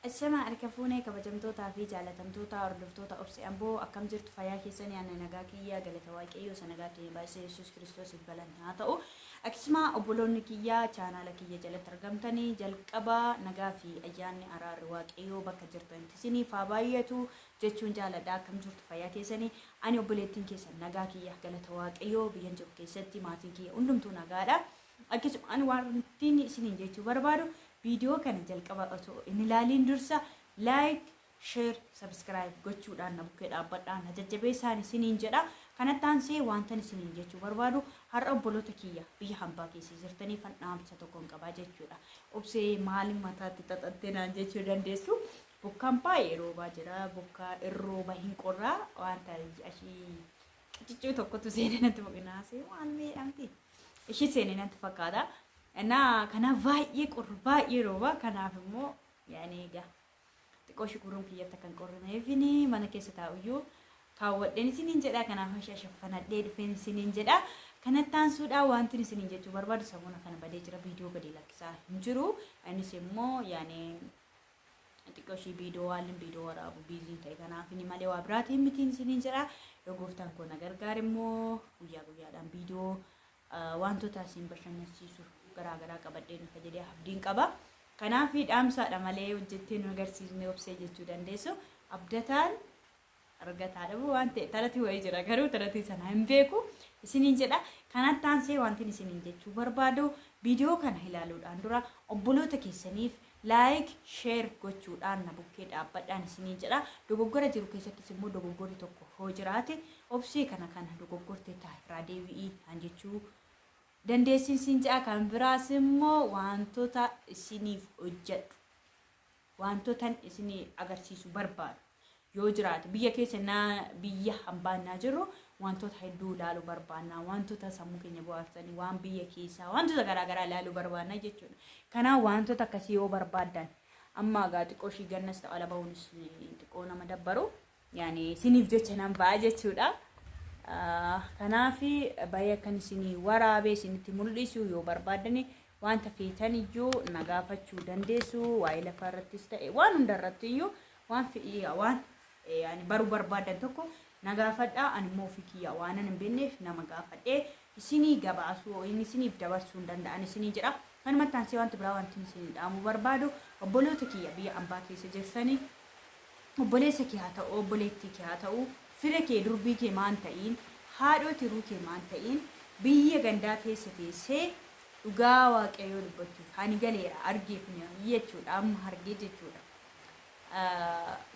Ashama harka fuunee kabajamtootaa fi jaalatamtoota hordoftoota Obse Amboo, akkam jirtu? Fayyaa keessanii? Ana nagaa kiyya, galata Waaqayyoo isa nagaa keenya baay'isee Yesuus Kiristoosiif galanni haa ta'u. Akkasuma obboloonni kiyya chaanaala kiyya jalatti argamtanii, jalqaba nagaa fi ayyaanni araarri Waaqayyoo bakka jirtanitti isiniif haa baay'atu jechuun jaaladha. Akkam jirtu? Fayyaa keessanii? Ani obboleettiin keessan nagaa kiyya, galata Waaqayyoo, biyyan jiru keessatti maatiin kiyya hundumtuu nagaadha. Akkasuma ani wanti isiniin jechuu barbaadu, viidiyoo kana jalqaba osoo hin ilaaliin dursa like, share, subscribe gochuudhaan na bukkee dhaabbadhaa, na jajjabeessaan isiniin jedha. Kanatti aansee wantan isiniin jechuu barbaadu, har'a obboloota kiyya biyya hambaa keessa jirtaniif dhaamsa tokkoon qabaa jechuudha. Obsee, maaliin mataatti xaxattee naan jechuu dandeessu. Bokkaan baay'ee roobaa jira. Bokkaa irrooba hin qorraa, wanta ashii qiccuu tokkotu seenee natti maqinaasee waan miidhamti. Ishii seenee natti fakkaata. Innaa kanaaf baay'ee qorru, baay'ee rooba. Kanaaf immoo yaani egaa xiqqoo shukuruun kiyyatti akka hin qorrineefini mana keessa taa'uyyuu kaawwadheen isiniin jedha. Kanaaf ishee shaffanadhee dhufeen isiniin jedha. Kanatti aansuudhaan wanti isiniin jechuu barbaadu, sammuna kana badee jira, viidiyoo gadi lakkisaa hin jiru. Innis immoo yaani xiqqoo ishii viidiyoo haalli viidiyoo waraabu busy ta'e, kanaaf inni malee waa biraatiin mitiin isiniin jedha. Yoo gooftaan koo na gargaare immoo guyyaa guyyaadhaan viidiyoo wantoota isin bashannansiisu garaagaraa qabadhee dhufa jedhee abdiin qaba. Kanaaf dhaamsaadha malee hojjettee nu agarsiisne Obsee jechuu dandeessu. Abdataan argataa dhabu waan ta'e taratii wayii jira, garuu taratii sana hin beeku isiniin jedha. Kanatti aansee wanti isiniin jechuu barbaadu, viidiyoo kana ilaaluudhaan dura obboloota keessaniif like, share gochuudhaan na bukkee dhaabbadhaan isiniin jedha. Dogoggora jiru keessattis immoo dogoggorri tokko hoo jiraate, Obsee, kana kana dogoggorte ta'a, irraa deebi'ii kan jechuu dandeessin siin jedha. Kan biraas immoo wantoota isiniif hojjedhu, wantootan isinii agarsiisu barbaadu yoo jiraate, biyya keessa naa biyya hambaannaa jirru wantoota hedduu ilaaluu barbaanna, wantoota sammuu keenya bohaarsanii, waan biyya keessaa, wantoota garaagaraa ilaaluu barbaanna jechuudha. Kanaaf wantoota akkasii yoo barbaaddan, amma egaa xiqqoo ishii gannas ta'u ala bahuunis xiqqoo nama dabbaru, yaani isiniif jecha nan ba'a jechuudha. Kanaaf baay'ee akkan isinii waraabee isinitti mul'isu yoo barbaaddani, wanta feetan iyyuu na gaafachuu dandeessu. Waa'ee lafaa irrattis ta'e waan hunda irratti iyyuu waan fedhii waan yaani baruu barbaadan tokko na gaafadhaa. Ani immoo ofii kiyya waan hin beekneef nama gaafadhee isinii gabaasuu, inni isiniif dabarsuu hin danda'an isinii jedha. Kanumatti aansee wanti biraa wanti isinii dhaamuu barbaadu, obboloota kiyya biyya ambaa keessa jirtanii, obboleessa kee haa ta'u, obboleettii kee haa ta'u, fira kee, durbii kee maan ta'iin, haadhoo tiruu kee maan ta'iin, biyya gandaa keessa teessee, dhugaa Waaqayyoo dubbachuuf ani galeera argeef jechuudha, amma argee jechuudha.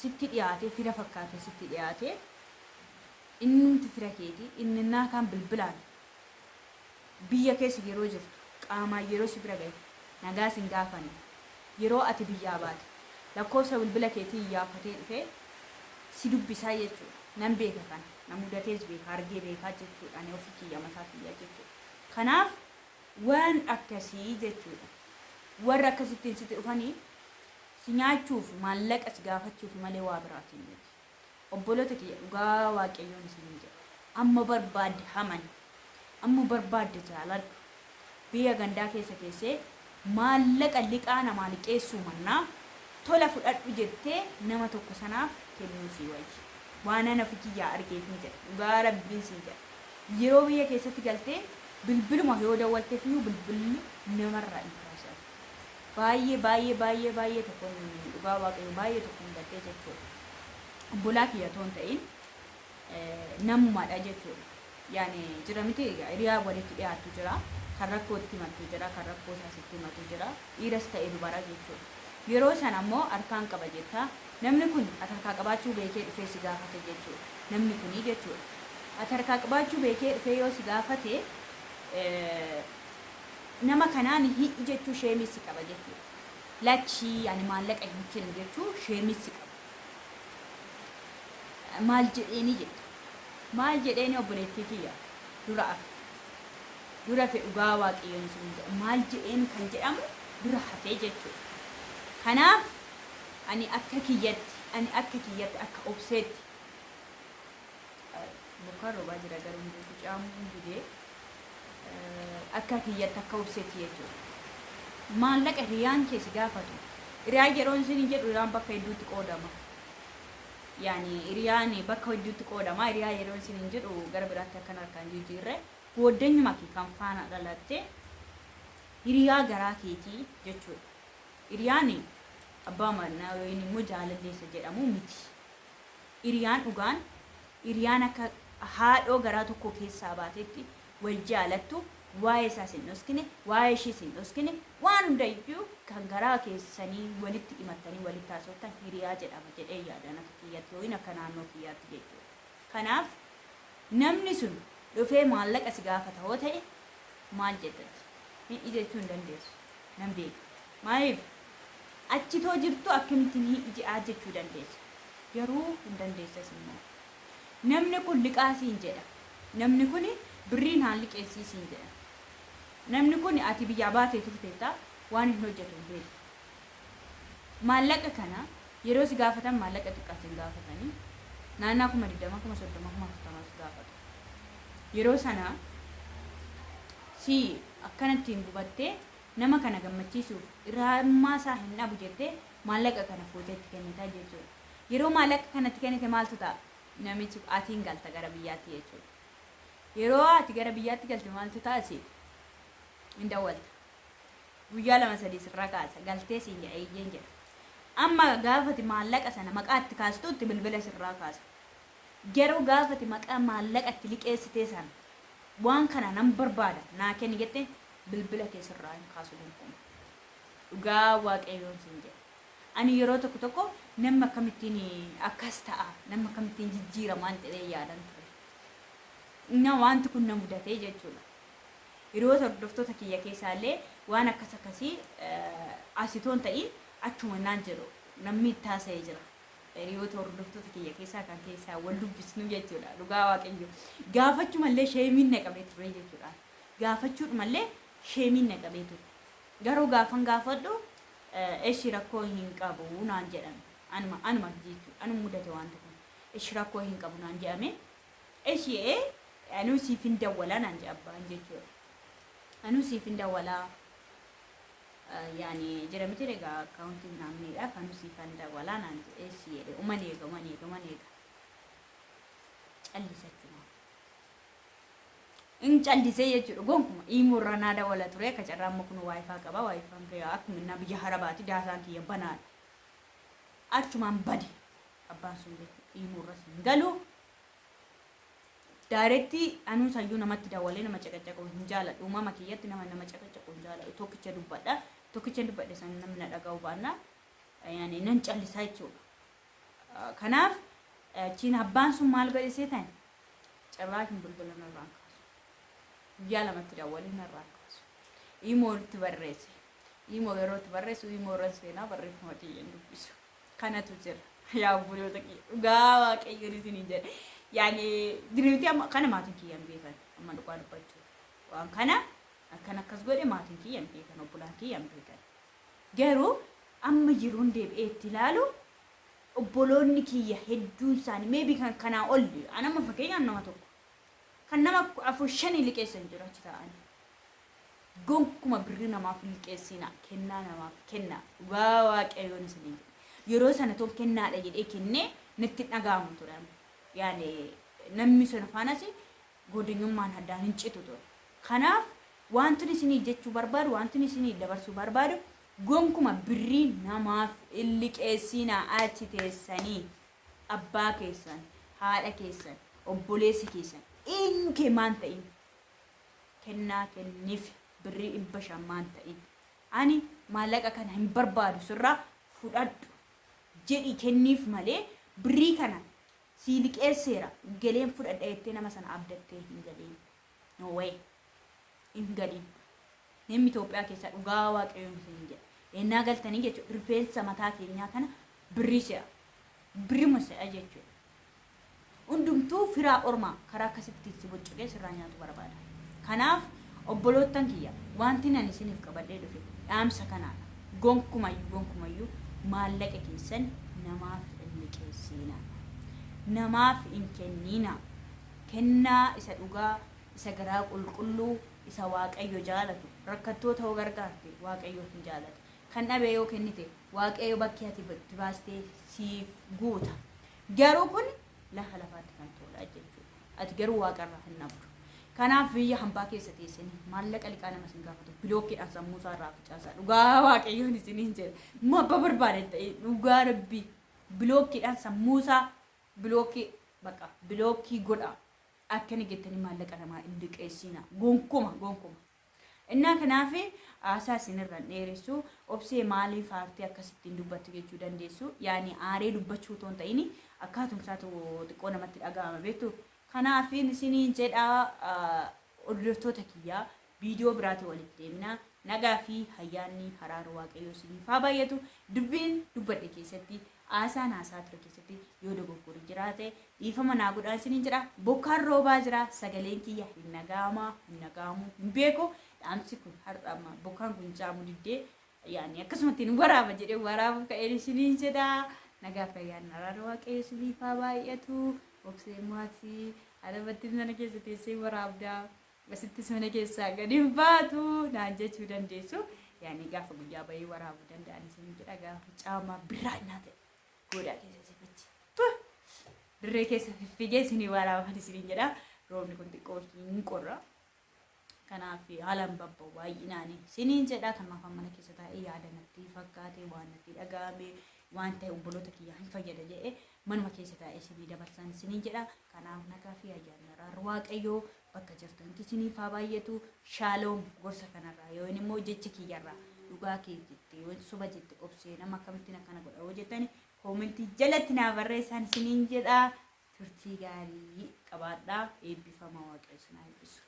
Sitti dhiyaate, fira fakkaate sitti dhiyaate, innumti fira keeti inni naa kaan bilbilaan biyya keessa yeroo jirtu qaamaan yeroo si bira gahe nagaa sin gaafanne, yeroo ati biyyaa baate lakkoofsa bilbila keetii iyyaafatee dhufee si dubbisaa jechuudha. Nan beeka, kana na mudatees beeka, argee beekaa jechuudha, ani ofii kiyya mataa kiyyaa jechuudha. Kanaaf waan akkasii jechuudha. Warra akkasittiin sitti dhufanii si nyaachuuf, maallaqa si gaafachuuf malee waa biraatiin miti. Obboloota kiyya, dhugaa Waaqayyoon isiniin jedha. Amma barbaadde hamani. Amma barbaadde jaaladhu. Biyya gandaa keessa teessee maallaqa liqaa namaa liqeessuu mannaa tola fudhadhu jettee nama tokko sanaaf kennuu sii wayya. Waan ana ofii kiyyaa argeef ni jedha. Dhugaa Rabbiin siin jedha. Yeroo biyya keessatti galtee bilbiluma yoo dawwalteef iyyuu bilbilli namarraa hin kaasan. Baay'ee baay'ee baay'ee baay'ee tokkoon, dhugaa Waaqayyo, baay'ee tokkoon gaddee jechuudha. Obbolaa kiyya otoo hin ta'in namumaadha jechuudha. Yaani jira miti, hiriyaa walitti dhiyaattu jira. Kan rakkoo itti himattu jira, kan rakkoo isaas itti himatu jira. Dhiiras ta'e dubara jechuudha. Yeroo sana immoo harkaan qaba jetta. Namni kun ati harkaa qabaachuu beekee dhufee si gaafate jechuudha. Namni kuni jechuudha. Ati harkaa qabaachuu beekee dhufee yoo si gaafate, nama kanaan hi'i jechuu shame si qaba jechuudha. Lakkii, ani maallaqa hin kennu jechuu shame si qaba. Maal jedheeni jetta. Maal jedheeni, obboleettii kiyya, dura hafe. Dura hafe, dhugaa Waaqayyoon isin jedha. Maal jedheen kan jedhamu dura hafee jechuudha. Kanaaf ani akka kiyyatti, akka Obseetti, bokkaan roobaa jira garuu hin beeku, caamuu didee, akka kiyyatti, akka Obseetti jechuudha. Maallaqa hiriyaan kee si gaafatu Hiriyaa yeroo isin jedhu hiriyaan bakka hedduutti qoodama. Yaani hiriyaan bakka hedduutti qoodama. Hiriyaa yeroo isin jedhu gara biraatti akkan harkaan jijjiirre gooddanyuma kee kan faana dhalatte hiriyaa garaa keetii jechuudha. Hiriyaan abbaa manaa yookiin immoo jaalalleessa jedhamu miti. Hiriyaan dhugaan hiriyaan akka haadhoo garaa tokko keessaa baatetti wal jaalattu, waa'ee isaas hin dhoskine, waa'ee ishees hin dhoskine, waan hundayyuu kan garaa keessanii walitti himattanii walitti haasoftan hiriyaa jedhama jedhee yaadan akka kiyyaatti yookiin akka naannoo kiyyaatti jechuudha. Kanaaf namni sun dhufee maallaqa si gaafata hoo ta'e maal jettati? Hi'i jechuu hin dandeessu. Nan beeka. Maaliif? Achitoo jirtu akkamittiin hi'i je'aa jechuu dandeessa? Garuu hin dandeessas immoo. Namni kun liqaa siin jedha. Namni kun birrii naan liqeessii siin jedha. Namni kun ati biyyaa baatee turteetta, waan hin hojjetu hin beektu. Maallaqa kana yeroo si gaafatan maallaqa xiqqaa sin gaafatanii naannaa 20,000, 30,000, 40,000 si gaafatu. Yeroo sana si akkanattiin gubattee nama kana gammachiisuuf irraa isaa hin dhabu jettee maallaqa kana fuutee itti kennitaa jechuudha. Yeroo maallaqa kanatti kennite maaltu ta'a? Namichi atiin galta gara biyyaatti jechuudha. Yeroo ati gara biyyaatti galte maaltu ta'a si? Hin dawwalta. Guyyaa lama sadii sirra kaasa. Galtee siin jedha, eeyyeen jedha. Amma gaafati maallaqa sana maqaa itti kaastutti bilbila sirraa kaasa. Garuu gaafati maqaa maallaqa itti liqeessitee sana waan kana nan barbaada naa kenni jettee bilbila kee sirraa hin kaasu gonkumaa. Dhugaa Waaqayyoon siin jedha. Ani yeroo tokko tokko namni akkamittiin akkas ta'a, namni akkamittiin jijjiiramaan jedhee yaadan ture. Na wanti kun na mudatee jechuudha. Hiriyoota hordoftoota kiyya keessaa illee waan akkas akkasii asitoon ta'in achuma naan jedhu namni itti haasa'ee jira. Hiriyoota hordoftoota kiyya keessaa kan keessaa wal dubbisnu jechuudha. Dhugaa Waaqayyo. Gaafachumallee sheemiin na qabee ture jechuudha. Gaafachuudhumallee sheemiin na qabee ture. Garuu gaafan gaafadhu eshi rakkoo hin qabu naan jedhame. Anuma anuma jechuudha. Anuma mudate wanti kun. Eshi rakkoo hin qabu naan jedhame. Eshi anuu siif hin dawwalaa naan jedha abbaan jechuudha. Anuu siif hin dawwalaa, yaani jira miti egaa akkaawuntii naamniidhaaf anuu siif hin dawwalaa naan jedhe. Eshi jedhe, uman eega, uman eega, uman eega. Callisachuma. In callisee jechuudha gonkuma iimoorra naa dawwala ture. Akka carraa amma kun WiFi qaba. WiFi'n kiyya akkuma innaa biyya harabaati, daataan kiyya banaadha. Achumaan bade abbaan sun jechuudha. Iimoorras hin galu. Direct anuu sayyuu namatti dawwalee nama caqacaqu hin jaaladhu. Uumama kiyyatti nama caqacaqu hin jaaladhu. Tokkicha dubbadha. Tokkicha dubbadhe san namni na dhaga'u baannaa yaani nan callisaa jechuudha. Kanaaf achiin abbaan sun maal godhe seetan? Carraa hin bilbila narraan kaasu. Guyyaa lamatti dawwalee narraan kaasu. Imoo itti barreesse. Imoo yeroo itti barreessu imoo irra seenaa barreeffama kiyya hin dubbisu. Kanatu jira. Yaa obboloota kiyya, dhugaa Waaqayyoon isiniin jedha. Yaani diriirtii amma kana maatiin kiyya hin beekan amma dhugaa dubbachuuf. Waan kana akkan akkas godhe maatiin kiyya hin beekan, obbolaan kiyya hin beekan. Garuu amma yeroon deebi'ee itti ilaalu obboloonni kiyya hedduun isaanii maybe kan kanaa ol an amma fakkeenyaaf nama tokko kan nama afur shanii liqeessan jiru achi taa'anii. Gonkuma birrii namaaf hin liqeessinaa, kennaa namaaf kennaa. Dhugaa Waaqayyoon isiniin jedha. Yeroo sana toon kennaadha jedhee kennee natti hin dhaga'amu ture amma. Yaani namni sun faanas godinummaan addaan hin citu ture. Kanaaf wanti isinii jechuu barbaadu, wanti isinii dabarsuu barbaadu, gonkuma birrii namaaf hin liqeessinaa achi teessanii. Abbaa keessan, haadha keessan, obboleessa keessan, eenyu kee maan ta'in kennaa kenniif, birrii 500 maan ta'in. Ani maallaqa kana hin barbaadu, sirraa fudhadhu jedhi kenniif malee birrii kana sii liqeesseera galeen fudhadha jettee nama sana abdattee hin galiin. No way. Hin galiin. Namni Itoophiyaa keessaa, dhugaa Waaqayyoon isin jedha. Ennaa galtanii jechuudha, rifeensa mataa keenyaa kana birrii se'a. Birrima se'a jechuudha. Hundumtuu firaa ormaa karaa akkasitti si boccoqee sirraa nyaatu barbaada. Kanaaf obboloottan kiyya, wanti ani isiniif qabadhee dhufe dhaamsa kanaadha. Gonkumayyuu gonkumayyuu maallaqa keessan namaaf hin liqeessinaa. Namaaf hin kenninaa. Kennaa isa dhugaa, isa garaa qulqulluu, isa Waaqayyo jaalatu, rakkattoota hoo gargaarte Waaqayyo hin jaalata. Kan dhabe yoo kennite Waaqayyo bakkee ati itti baastee siif guuta. Garuu kun lafa lafaatti kan ta'udha jechuudha. Ati garuu waaqarraa hin dhabdu. Kanaaf biyya hambaa keessa teessanii maallaqa liqaa nama isin gaafatu bilookiidhaan sammuu isaa irraa facaasaa. Dhugaa Waaqayyoon isiniin jedha. Immoo abbaa barbaade ta'e dhugaa rabbii bilookiidhaan sammuu isaa bilookii baqa bilookii godha. Akkana jettanii maallaqa namaa hin liqeessiina. Gonkuma gonkuma. Innaa kanaaf haasaa isinirra hin dheeressu. Obsee maaliif aartee akkasittiin dubbattu jechuu dandeessu. Yaani aaree dubbachuu otoo hin ta'in akkaatuma isaatu xiqqoo namatti dhaga'ama beektu. Kanaaf isiniin jedha, hordoftoota kiyyaa, viidiyoo biraatiin walitti deemina. Nagaa fi hayyaanni haraara Waaqayyoo isiniif haa baay'atu. Dubbiin dubbadhe keessatti, haasaan haasaa ture keessatti yoo dogoggorri jiraate dhiifama naa godhaa isiniin jedha. Bokkaan roobaa jira. Sagaleen kiyya hin dhaga'ama, hin dhaga'amu, hin beeku. Dhaamsi kun har'a amma bokkaan kun caamu diddee yaani akkasumatti hin waraaba jedhee waraabuuf ka'een isiniin jedha. Nagaa fi ayyaanni araara Waaqayyoo isiniif haa baay'atu. Obsee maatii alabatti mana keessa teessee waraabdaa. Asittis mana keessaa gadi hin baatu naan jechuu dandeessu. Yaani gaafa guyyaa bahee waraabuu danda'an isin jedha, gaafa caamaa birraa innaa ta'e goodaa keessa sifachi. Dirree keessa fiffigee isinii waraaban isin jedha. Roobni kun xiqqoo hin qorra. Kanaaf haalaan babba'u baay'inaan isiniin jedha. Kanaaf mana keessa taa'ee yaada natti fakkaate, waan natti dhaga'ame waan ta'e obboloota kiyyaa hin fayyada jedhee manuma keessa taa'ee isinii dabarsan isiniin jedha. Kanaaf nagaa fi ayyaanni araarri Waaqayyoo bakka jirtanitti isiniif haa baay'atu. Shaaloom. Gorsa kanarraa yoo inni immoo jecha kiyyarraa dhugaa kee jette yoo soba jette, Obsee nama akkamittiin akkana godha yoo jettani, koomentii jalatti naa barreessaan isiniin jedha. Turtii gaarii qabaadhaa. Eebbifama, Waaqayyo isin haa eebbisu.